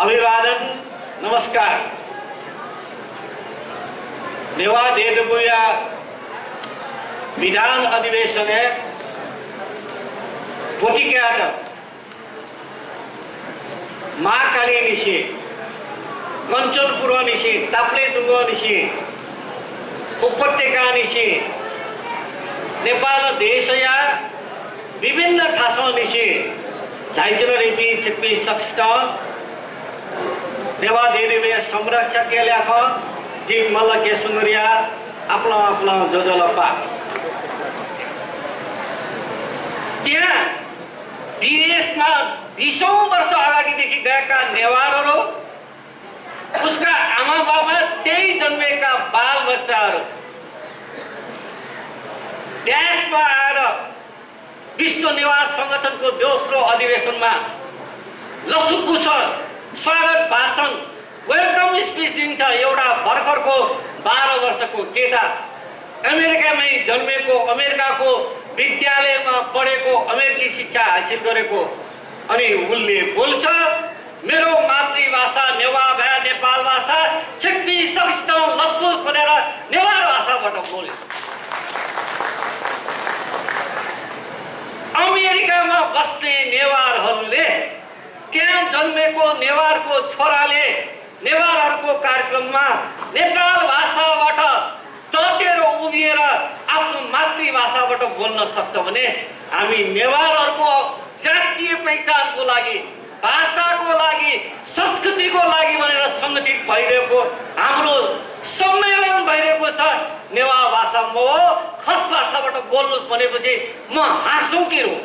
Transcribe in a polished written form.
अभिवादन नमस्कार। नेवा देवबुया विधान अधिवेशन प्रतिक्रिया महाकाली निशी कंचनपुर निशी ताप्लेजुङ निशी उपत्यका निशी नेपाल देशया विभिन्न ठाउँमा निशी झाइजल रेपी चिप्पी सक्ष्ट नेवा देवी संरक्षक ल्याख टिम मल्लके सुंगरिया आफ्नो आफ्नो जोजलपा त्यहाँ विदेशमा 20 वर्ष अगाडिदेखि गएका नेवारहरू उसका आमा बाबा त्यही जन्मेका बाल बच्चाहरू देशमा आएर विश्व नेवार संगठनको दोस्रो अधिवेशनमा लसुकुसर स्वागत भाषण वेलकम स्पीच दिन्छ। एउटा भर्खरको 12 वर्षको केटा अमेरिकामै जन्मेको अमेरिकाको विद्यालयमा पढेको अमेरिकी शिक्षा हासिल गरेको अनि उनले बोल्छ मेरो मातृभाषा नेवा भए नेपाल भाषा छिप्पी सक्ष्ट लसकुस भनेर नेवार भाषाबाट बोल्यो। अमेरिकामा बस्ने नेवारहरूले त्यहाँ जन्मेको नेवारको छोराले नेवारहरूको कार्यक्रममा नेपाल भाषाबाट चटेर उभिएर आफ्नो मातृभाषाबाट बोल्न सक्छ भने हामी नेवारहरूको जातीय पहिचानको लागि भाषाको लागि संस्कृतिको लागि भनेर संगठित भइरहेको हाम्रो सम्मेलन भइरहेको छ। नेवा भाषा म खस भाषाबाट बोल्नुस् भनेपछि म हाँसौँ कि रोँ?